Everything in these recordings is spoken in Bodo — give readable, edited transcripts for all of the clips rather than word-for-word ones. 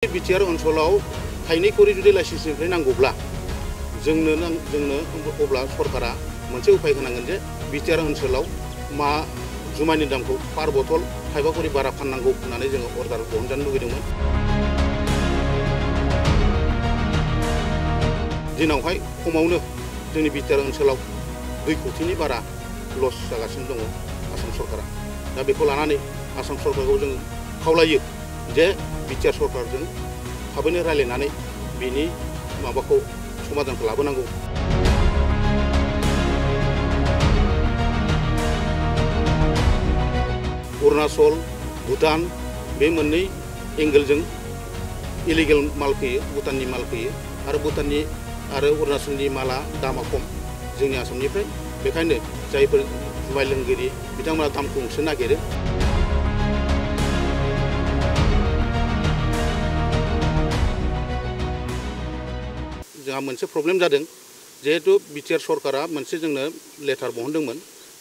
बिटिआर ओनसोलाव थाइनै खरि जुदि लाइसेन्सनिफ्राय नांगौब्ला जोंनो अब्ला सरकारा मोनसे उपाय होनांगोन जे बिटिआर ओनसोलाव मा जुमायनि दामखौ पार बथल थाइबा खरि बारा फाननांगौ होननानै जोङो अर्डार बहनजानो लुगैदोंमोन। दिनावहाय खमावनो जोंनि बिटिआर ओनसोलाव 2 कोटिनि बारा लस जागासिनो दङ आसाम सरकारा। दा बेखौ लानानै आसाम सरकारखौ जों खावलायो जे बिटिआर सरकारजों थाबैनो रायलायनानै बिनि माबाखौ समाधानखौ लाबोनांगौ। अरुणाचल भुटान बे मोननै एंगेलजों इलिगेल माल फैयो, भुटाननि माल फैयो आरो भुटाननि आरो अरुणाचलनि माला दामा खम जोंनि आसामनिफ्राय। बेखायनो जायफोर जुमाय लोंगिरि बिथांमोना दामखौ होसोनो नागिरो। जोंहा मोनसे प्रब्लेम जादों जिहेतु बिटिआर सरकारा मोनसे जोंनो लेटार बहनदोंमोन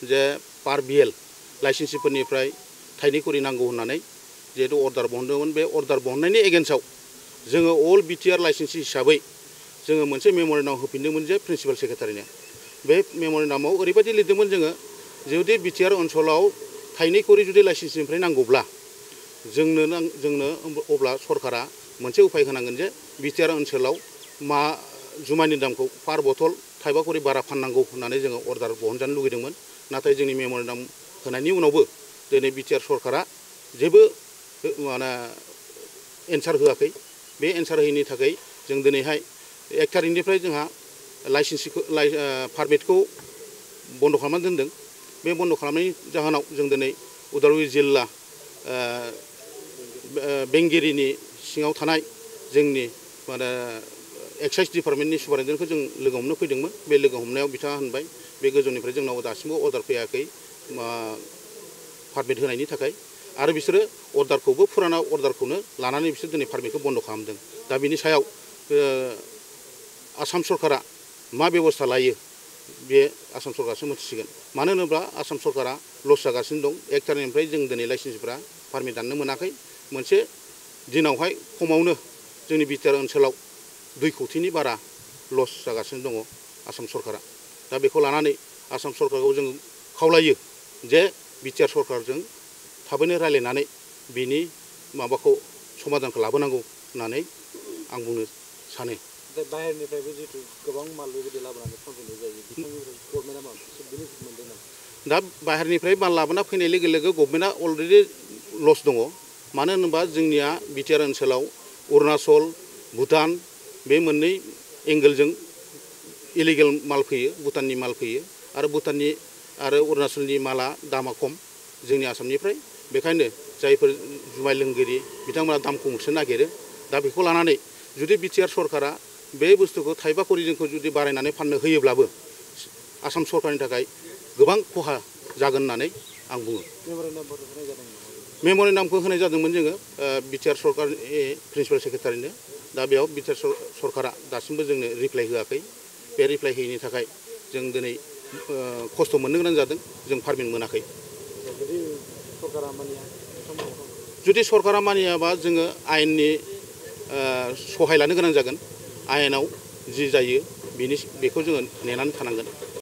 जे पार बिएल लाइसेन्सिफोरनिफ्राय थाइनै खरि नांगौ होननानै जिहेतु अर्डार बहनदोंमोन। बे अर्डार बहननायनि एगेन्स्टआव जोङो अल बिटिआर लाइसेन्सि हिसाबै जोङो मोनसे मेम'रेन्डाम होफिनदोंमोन जे प्रिन्सिपाल सेक्रेटारिनो। बे मेम'रेन्डामाव ओरैबायदि लिरदोंमोन जोङो जुदि बिटिआर ओनसोलाव थाइनै खरि जुदि लाइसेन्सनिफ्राय नांगौब्ला जोंनो अब्ला सरकारा मोनसे उपाय होनांगोन जे बिटिआर ओनसोलाव मा जुमायनि दामखौ पार बथल थाइबा खरि बारा फाननांगौ होननानै जोङो अर्डार बहनजानो लुगैदोंमोन। नाथाय जोंनि मेम'रेन्डाम होनायनि उनावबो दिनै बिटिआर सरकारा जेबो एन्सार होआखै। बे एन्सार होयैनि थाखाय जों दिनैहाय 1 तारिखनिफ्राय जोंहा पारमिटखौ बन्द खालामनानै दोनदों। बे बन्द खालामनायनि जाहोनाव जों दिनै उदालगुरि जिल्ला बेंगिरिनि सिङाव थानाय जोंनि एक्साइज डिपार्टमेन्टनि सुपारिनटेन्डेन्टखौ जों लोगो हमनो फैदोंमोन। बे लोगो हमनायाव बिथाङा होनबाय बे गोजौनिफ्राय जोंनाव दासिमबो अर्डार फैयाखै पारमिट होनायनि थाखाय, आरो बिसोरो अर्डारखौबो फुराना अर्डारखौनो लानानै बिसोर दिनै पारमिटखौ बन्द खालामदों। दा बिनि सायाव आसाम सरकारा मा बेबस्था लायो बे आसाम सरकारसो मिथिसिगोन। मानो होनोब्ला आसाम सरकारा लस जागासिनो दं। 1 तारिखनिफ्राय जों दिनै लाइसेन्सफ्रा पारमिट दाननो मोनाखै। मोनसे दिनावहाय खमावनो जोंनि बिटिआर ओनसोलाव 2 कोटिनि बारा लस जागासिनो दङ आसाम सरकारा। दा बेखौ लानानै आसाम सरकारखौ जों खावलायो जे बिटिआर सरकारजों थाबैनो रायलायनानै बिनि माबाखौ समाधानखौ लाबोनांगौ होननानै आं बुंनो सानो। बाहेरनिफ्रायबो जितु गोबां माल बेबायदि लाबोनानै फानफैनाय जायो, बिथांनिफ्राय गभर्नमेन्टआ माबा बेनिफिट मोनदों नामा? दा बाहेरनिफ्राय माल लाबोना फैनाय लोगो लोगो गभर्नमेन्टआ अलरेडि लस दङ। मानो होनोबा जोंनिया बिटिआर ओनसोलाव अरुणाचल भुटान बे मोननै एंगेलजों इलिगेल माल फैयो, भुटाननि माल फैयो आरो भुटाननि आरो अरुणाचलनि माला दामा खम जोंनि आसामनिफ्राय। बेखायनो जायफोर जुमाय लोंगिरि बिथांमोना दामखौ होसोनो नागिरो। दा बेखौ लानानै जुदि बिटिआर सरकारा बे बुस्थुखौ थाइबा खरि जोंखौ जुदि बारायनानै फाननो होयोब्लाबो आसाम सरकारनि थाखाय गोबां खहा जागोन होननानै आं बुङो। मेम'रेन्डामखौ होनाय जादोंमोन जोङो बिटिआर सरकारनि प्रिन्सिपाल सेक्रेटारिनो। दा बेयाव बिटिआर सरकारा दासिमबो जोंनो रिप्लाइ होआखै। बे रिप्लाइ होयैनि थाखाय जों दिनै खस्थ' मोननो गोनां जादों, जों पारमिट मोनाखै। जुदि सरकारा मानियाबा जोङो आयेननि सहाय लानो गोनां जागोन। आयेनाव जि जायो बेखौ जोङो नेनानै थानांगोन।